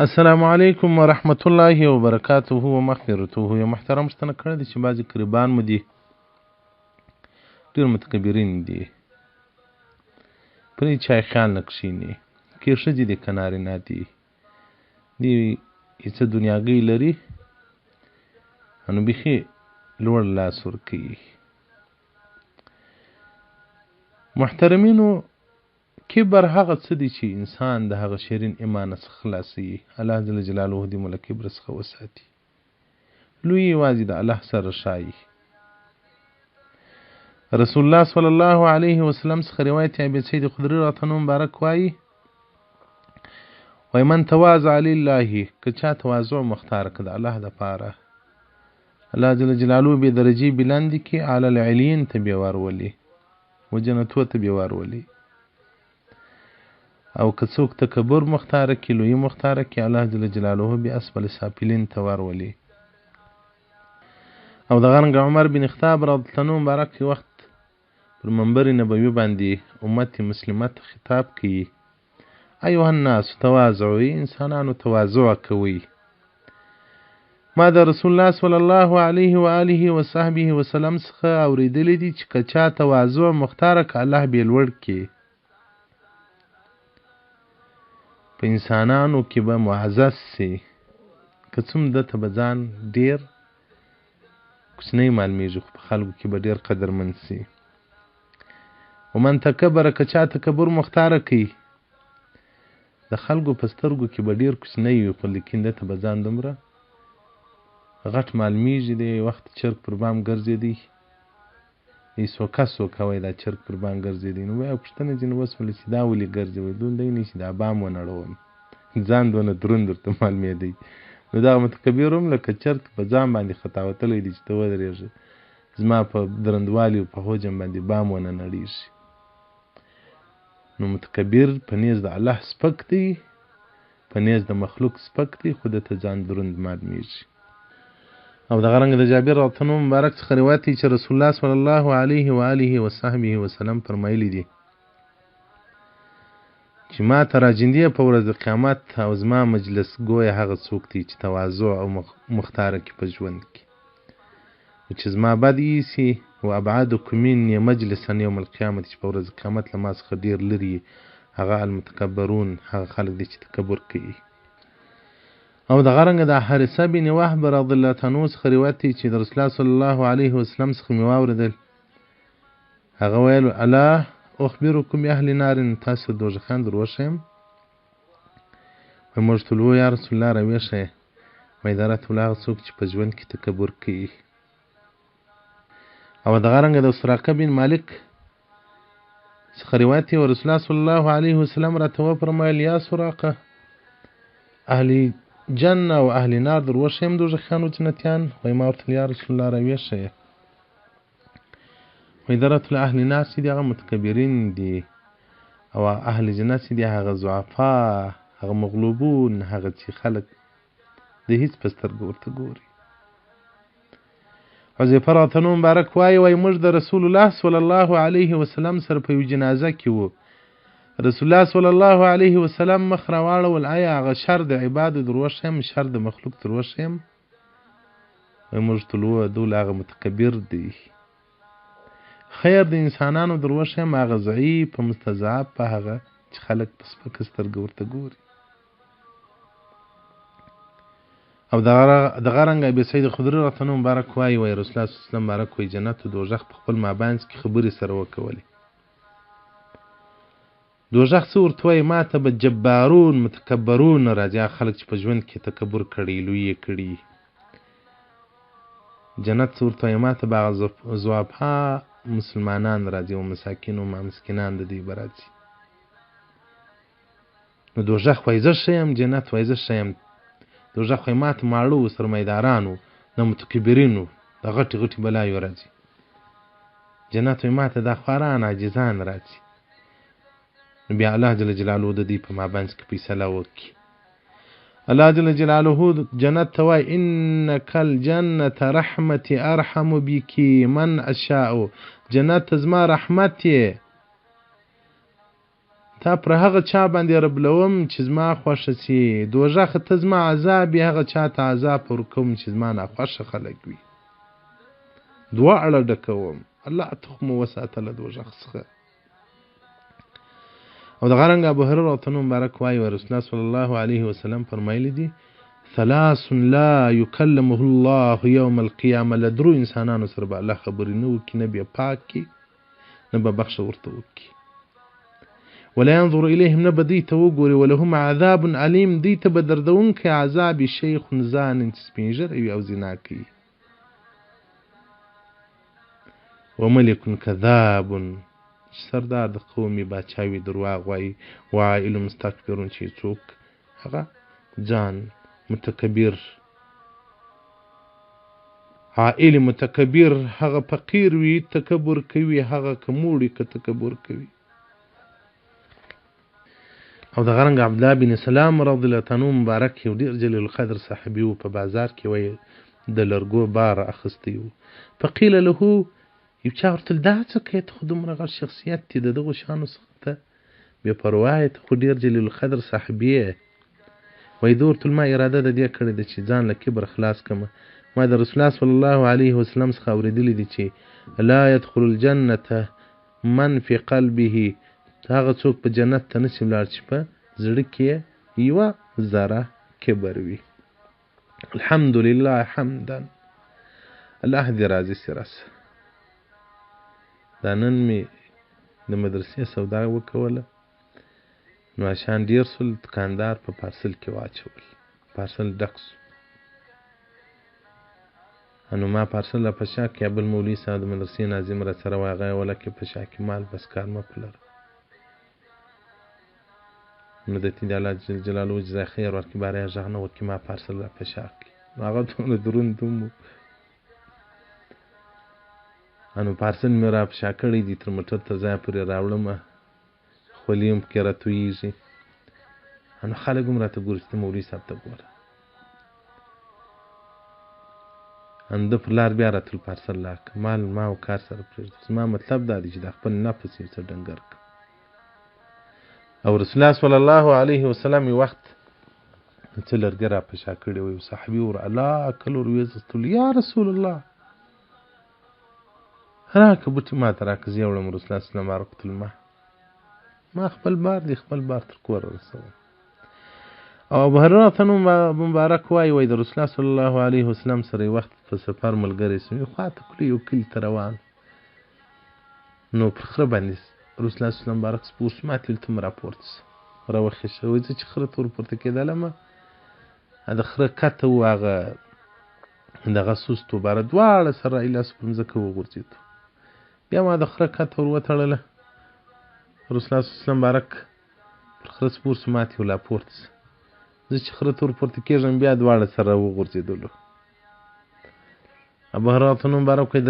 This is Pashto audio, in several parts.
السلام علیکم ورحمت الله وبرکاته و مغفرته. یو محترم پوښتنه کړې ده چې بعضې قریبان مو دي ډېر متکبرین دي، پر هېچا یې خیال نه کښېني، که یې ښځې دي که نارینه دي، دي یې څه دنیاګۍ لري نو بیخي لوړ لاس ورکوي. محترمینو، کبر هغه څه دي چې انسان د هغه شیرین ایمان څخه خلاصوي. الله جل جلاله دې مو له کبر څخه وساتي. لوی یوازې د الله سره ښایي. رسول الله صلی الله علیه وسلم څخه روایت ابي سعید خدري رضی الله مبارک وایي، وای من تواضع لله، که چا تواضع مختار کړه د الله دپاره، الله جل جلاله به درجې بلندې کړي، اعلی العلین ته به ورولي و جنتو ته به ورولي. او که څوک تکبر مختاره کړي، لویي مختاره کړي، الله جل جلاله به اسفل سافلین ته ورولي. او دغه رنګه عمر بن خطاب رضی الله عنه مبارک وخت پر منبر نبوي باندې امت مسلمه ته خطاب کوي، ایها الناس تواضعوا، ای انسانانو تواضع کوئ. ما د رسول الله صلی الله علیه و آله و صحبه وسلم څخه اورېدلي دي چې که چا تواضع مختاره که الله بې لوړ کړي، په انسانانو کې به معزز سي، که څوم ده ته به ځان ډېر کوچنی معلومیږي، خو په خلکو کې به ډېر قدرمن سي. ومن تکبر، که چا تکبر مختاره کوي، د خلکو په سترګو کې به ډېر کوچنی وي، خو لیکن ده ته به ځان دومره غټ معلومیږي. دی وخت چرګ پر بام ګرځېدی، دی سوکه سوکه وای دا چرګ پر بام ګرځېدی، نو بیا پوښتنه ځینې وسوله چې دا ولې ګرځي؟ وایي دون دی نه چې دا بام ونړوم، ځان دونه دروند ورته معلومېدی. نو دغه متکبر هم لکه چرګ په ځان باندې خطاوتلی دی چې ته ودرېږه، زما په درندوالي او په حجم باندې بام ونه نړېږي. نو متکبر په نیز د الله سپک دی، په نیز د مخلوق سپک دی، خو ده ته ځان دروند معلومیږي. او دغه رنګ د جابر رضی الله مبارک څخه روایت دی چې رسول الله صلی الله علیه و آله و صحبه وسلم فرمایلی دي چې ما ته راجندې په ورځ د قیامت او زما مجلس ګویا هغه څوک دی چې تواضع او مختاره کې په ژوند کې، او چې زما بد ایسي، و ابعدکم مني مجلسا یوم القیامت، چې په ورځ قیامت له ما څخه ډېر لرې هغه المتکبرون، هغه خلک دي چې تکبر کوي. او دغه رنګه د حارثه بن وهب رضی الله عنه څخه روایت دی چې د رسول الله صلی الله علیه وسلم څخه مې واورېدل، هغه ویل الا اخبرکم باهل نار، تاسو دوزخیان در وښیم؟ وایي موږ ورته وویل یا رسول الله راویښیه. وایي دا راته ویل هغه څوک چې په ژوند کې تکبر کوي. او دغه رنګه د سراقه بن مالک څخه روایت دی، رسول الله صلی الله علیه وسلم راته وفرمایل یا سراقه، اهل جنه او اهل نار در وښیم دوزخیان او جنتیان؟ وایي ما ورته یا رسول الله راویښیه. وایي دا راته اهل نار چې دي هغه متکبرین دي، او اهل جنت چې دي هغه ضعفا، هغه مغلوبون، هغه چې خلک د هیڅ په سترګه ورته ګوري. حذیفه رضی الله مبارک وایي، وایي موږ د رسول الله صلی الله علیه وسلم سره په یو جنازه کې وو، رسول الله صلی الله علیه وسلم مخ راواړول، آیا هغه شر د عبادو در وښیم، شر د مخلوق در وښیم؟ وایي موږ ورته وویل دول هغه متکبر دی. خیر د انسانانو در وښیم، هغه ضعیف په مستضعف، په هغه چې خلک په سپکه سترګه ورته ګوري. او دغه رنګه ابي سعید خدري رضی الله مبارک وایي، وایي رسول الله صلی الله علیه وسلم مبارک وایي جنت او دوزخ په خپل مابینځ کې خبرې سره وکولې. دوزخ څه ورته وایي؟ ما ته به جبارون متکبرون راځي، هغه خلک چې په ژوند کې تکبر کړی، لوی یې کړي. جنت څه ورته وایي؟ ما ته به هغه ضعفا مسلمانان راځي او مساکین او مسکینان د دوی به راځي. نو دوزخ وایي زه ښه یم، جنت وایي زه ښه یم. دوزخ وایي ما ته ماړه وو، سرمایداران وو، د متکبرین وو، د غټې غټې بلایو راځي. جنت وایي ما ته دا خواران عاجزان راځي. نو بیا الله جل جلاله د دوی په مابینځ کې فیصله وکړي. الله جل جلاله جنت ته وایي انک الجنة رحمتي ارحم بک من اشاء، جنت ته زما رحمت یې، تا پر هغه چا باندې ربلوم چې زما خوښه سي. دوږخه ته زما عذاب یې، هغه چا ته عذاب ورکوم چې زما ناخوښه خلک وي. دواړه ډکوم. الله ته خو مو وساته له دوږخ څخه. او دغه رنګ ابو هريره رضی الله مبارک وایي، رسول الله صلی الله علیه وسلم فرمایلی دي: ثلاث لا يكلمه الله يوم القيامه. له درو انسانانو سره به الله خبرې نه وکړي، نه به پاک کړي، نه به بخښه ورته وکړي. ولا ينظر إليهم، نه به دوی ته وګوري. ولهم عذاب الیم، دوی ته به دردونکی عذاب. شیخ زان، چې سپین ږیری وي او زنا کوي. وملک کذاب، چې سردار د قومي باچا وي، درواغ وایي. وعائل مستکبر، چې څوک هغه ځان متکبر، عائل متکبر، هغه فقیر وي تکبر کوي، هغه که موړي که تکبر کوي. او دغه رنګ عبدالله بن سلام رضی الله عنه مبارک یو ډېر جلیل القدر صحابي و، په بازار کې وایي د لرګو بار اخیستی و. فقیل له، یو چا ورته دا څه کوې، ته خو دومره غټ شخصیت دی، د دغو شیانو څخه ته بې پروا یې، ته خو ډېر جلیل القدر صاحبي یې. وایي ده ورته ما اراده د دې کړې ده چې ځان له کبر خلاص کړم. ما د رسول الله صلی الله علیه وسلم څخه اورېدلي دي چې لا يدخل الجنة من فی قلبه، هغه څوک په جنت ته نشي ولاړ چې په زړه کې یوه ذره کبر وي. الحمدلله حمدا، الله دې راضي سي راسه. دا نن مې د مدرسې سودا وکوله، نو اشان ډېر سول، دکاندار په پارسل کې واچول، پارسل ډک سو. نو ما پارسل را په شا کې، بل مولوي صاحب د مدرسې ناظم را سره وه، هغه یې وله کې په شا کې مال بس کار مه په لره. نو د دې الله جل جلاله جزای خیر ورکړي، باره یې غږ نه وکړي، ما پارسل را په شا کړي. نو هغه دومره دروند هم و، نو پارسل مې را په شا کړی دی، تر موټر تر ځایه پورې راوړمه، خولې هم پکې راتویږي. نو خلک هم راته ګوري چې ته مولوي صاحب ته ګوره. ان ده پر لار بیا راتل پارسل راکړه، مال ما او کار سره پرېږده. زما مطلب دا دی چې دا خپل نفس یو څه ډنګر کړم. او رسول الله صلی الله علیه وسلم یو وخت څه لرګی را په شا کړی و، یو صحابي ور الله کل ور ویې یا رسول الله راکه بوټي ماته راکه، زه یې وړم. رسول الله صلی الله علیه وسلم ما خپل بار دی، خپل بار تر کوره رسوم. او ابو هريره مبارک وایي، وایي د رسول الله صلی الله علیه وسلم سره یو وخت په سفر ملګری سو، یو خواته کلي یو کلي ته روان، نو پر خره باندې رسول الله صلی الله مبارک سپور سو، ما ته ویل ته مې راپورته سه، راوخېژه. وایي زه چې خره ته ورپورته کېدلم، د خره کته و، هغه دغه سست و، باره دواړه سره ایله سو، پر مځکه وغورځېدو. بیا ما د خره کته ور وتړله، رسول الله صلی الله علیه وسلم مبارک پر خره سپور سو، ما ته یې لا پورته سه. زه چې خره ته ورپورته کېږم، بیا دواړه سره وغورځېدلو. ابو هريره مبارک وایي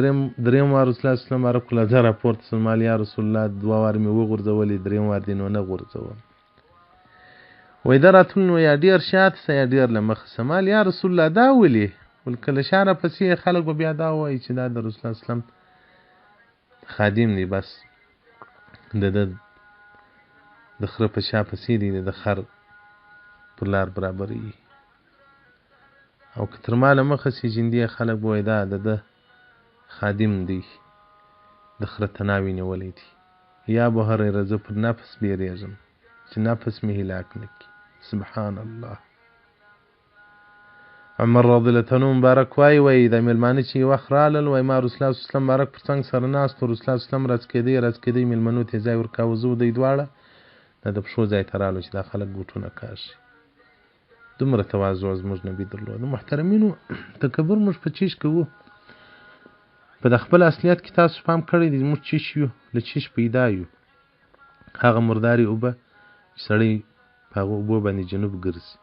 دریم وار رسول الله صلی الله مبارک له ځه راپورته سو، مال یا رسول الله دوه وار مې وغورځولې، دریم وار دې نو نه غورځوم. وایي ده راتلو نو یا ډېر شاته سه یا ډېر له مخه سه. مال یا رسول الله دا ولې؟ ول که له شا راپسې خلک به بیا دا ووایي چې دا د رسول الله صلی خادم دی، بس د ده د خره په شا پسې دی، د خر پر لار برابروي. او که تر ما له مخه سي جندي خلک به وایي دا د ده خادم دی، د خره تناوې نیولی دی. یا ابو هریره زه پر نفس بیریږم چې نفس مې هلاک نه کړي. سبحان الله. عمر رضی الله عنه مبارک وایي، وایي دا مېلمانه چې یو وخت رالل، وایي ما رسول الله صلی الله علیه وسلم مبارک پر څنګ سره ناست و، رسول الله صلی الله علیه وسلم راڅکېدی راڅکېدی، مېلمنو ته یې ځای ورکاوه، زه و دی دواړه دا د پښو ځای ته رالو چې دا خلک بوټونه کاږي. دومره تواضع زموږ نبي درلوده. محترمینو، تکبر موږ په چیش کوو؟ په د خپل اصلیت کې تاسو پام کړی دی موږ چیش یو، له چیش پیدا یو؟ هغه مردارې اوبه چې سړی په هغو اوبو باندې جنوب ګرځي،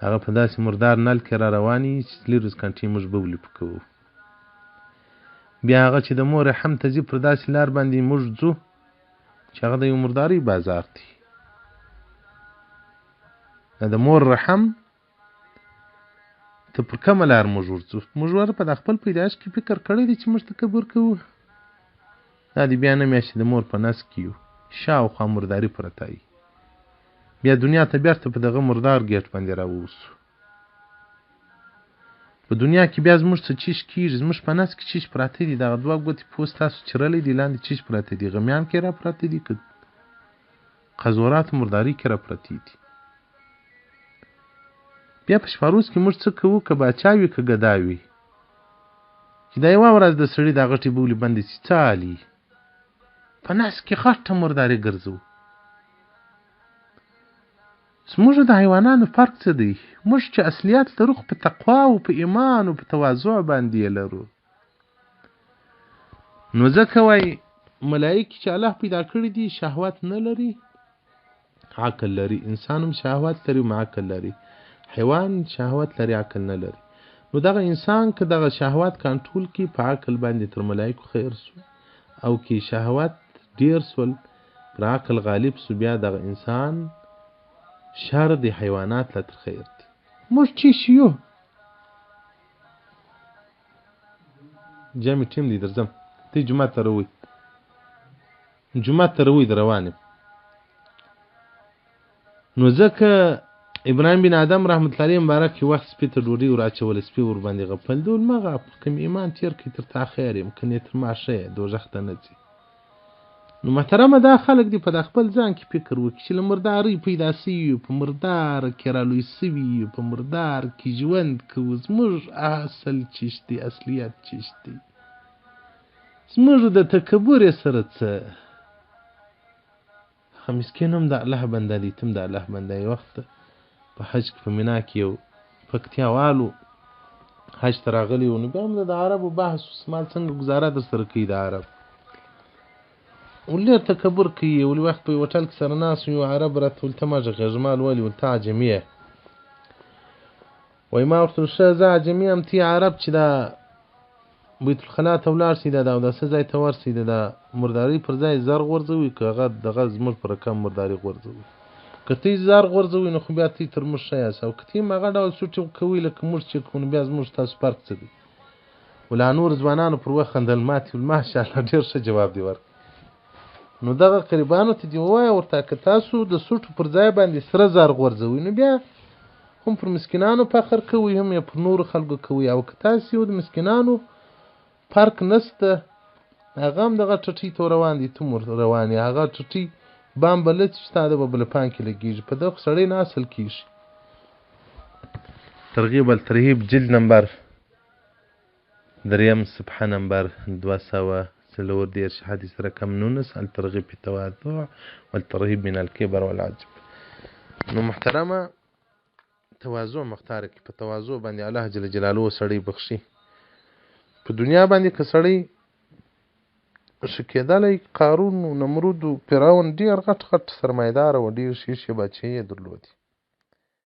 هغه په داسې مردار نل کې را روانې چې څلېرویشت ګنټې موږ بولې په کوو. بیا هغه چې د مور رحم ته ځي، پر داسې لار باندې موږ ځو چې هغه د یو مردارۍ بازار دی. د مور رحم ته پر کومه لار موږ ورځو؟ موږ ور په د خپل پیدایښت کې فکر کړی دی چې موږ تکبر کوو. دا دی بیا نه میاشتې د مور په نس کې یو، شاوخوا مرداري پرته وي. بیا دنیا ته بیرته په دغه مردار ګیټ باندې راووسو. په دنیا کې بیا زموږ څه چیش کیږي، زموږ په نس کې چیش پراته دي، دغه دوه ګوتې پوست تاسو چیرلی دي، لاندې چیش پراته دي، غمیان کې را پراته دي که قذورات مرداري کې را پرتې دي. بیا په شپاروس کې موږ څه کوو، که باچا وي که ګدا وي، چې دا یوه ورځ د سړي دا غټې بولې بندې سي څه حالي په نس کې غټه مرداري ګرځو. زموږ د حیوانانو فرق څه دی؟ موږ چې اصلیت لرو خو په تقوا او په ایمان او په تواضع باندې یې لرو. نو ځکه وایي ملایکې چې الله پیدا کړي دي شهوت نه لري، عقل لري. انسان هم شهوت لري هم عقل لري، حیوان شهوت لري عقل نه لري. نو دغه انسان که دغه شهوت کنټرول کړي په عقل باندې تر ملایکو خیر سو، او که شهوت ډیر سول پر عقل غالب سو، بیا دغه انسان شر دی، حیوانات لا تر خیر دي. موږ چې شیو جامې ټیم دی درځم، ته جومات ته روئ، جومات ته روئ، در روان یم. نو ځکه ابراهیم بن آدم رحمت الله علیه مبارک یو وخت سپي ته ډوډۍ ور اچوله، سپي ورباندې غپل، ده ویل مه غاپه، که مې ایمان تېر کړي تر تا خیر یم، که نه تر ما ښه یې، دوږخ ته نه ځي. نو محترمه دا خلک دې په دا خپل ځان کې فکر وکړي چې له مردارۍ پیدا سوي یو، په مردار کې رالوی سوي یو، په مردار کې ژوند کوو، زموږ اصل چیش دی، اصلیت چیش دی، زموږ د تکبر یې سره څه؟ هغه مسکین هم د الله بنده دی، ته هم د الله بنده یې. وخت په حج کې په مینا کې یو پکتیاوالو حج ته راغلی و، نو بیا هم د عربو بحث وسو، مال څنګه ګزاره در سره کوي د عرب، ولې تکبر کوي. ولې وخت په هوټل کې سره ناست یو عرب راته ویل ته ما غږېږه، مال ولې؟ ول ته عجمي یې. وایي ما ورته ویل ښه زه عجمي یم، ته عرب چې دا بیت الخلا ته ولاړ سي، دا د اوداسه ځای ته ورسي، د دا مردارۍ پر ځای زر غورځوي، که هغه دغه زموږ پر رقم مرداري غورځوي، که تی زر غورځوي نو خو بیا تی تر موږ ښه یاست، او که تی هم هغه ډول سوټي کوئ لکه موږ چې کوو نو بیا زموږ ستاسو فرق څه دی؟ ولا نور ځوانانو پر وخندل، ما ته ویل ماشاءالله ډېر ښه جواب دی ورکړ. نو دغه قریبانو ته دې ووایه ورته که تاسو د سوټو پر ځای باندې سره زر غورځوئ نو بیا هم پر مسکینانو فخر کوئ هم یې پر نورو خلکو کوئ، او که تاسو یو د مسکینانو فرق نشته، هغه هم دغه ټټۍ ته روان دي، ته هم روان یې، هغه ټټۍ بام به لڅ ستا د به بلپان کې لګېږي، په دغه سړی نه اصل کېږي. ترغیب الترهیب جلد نمبر دریم صفحه نمبر 234 حدیث رقم 19 الترغیب فی التواضع والترهیب من الکبر والعجب. نو محترمه تواضع مختار کې په تواضع باندې الله جل جلاله سړی بخښي. په دنیا باندې که سړی ښه کېدلی، قارون و نمرود و فرعون ډېر غټ غټ سرمایدار و، ډېر ښې ښې باچهي یې درلودې.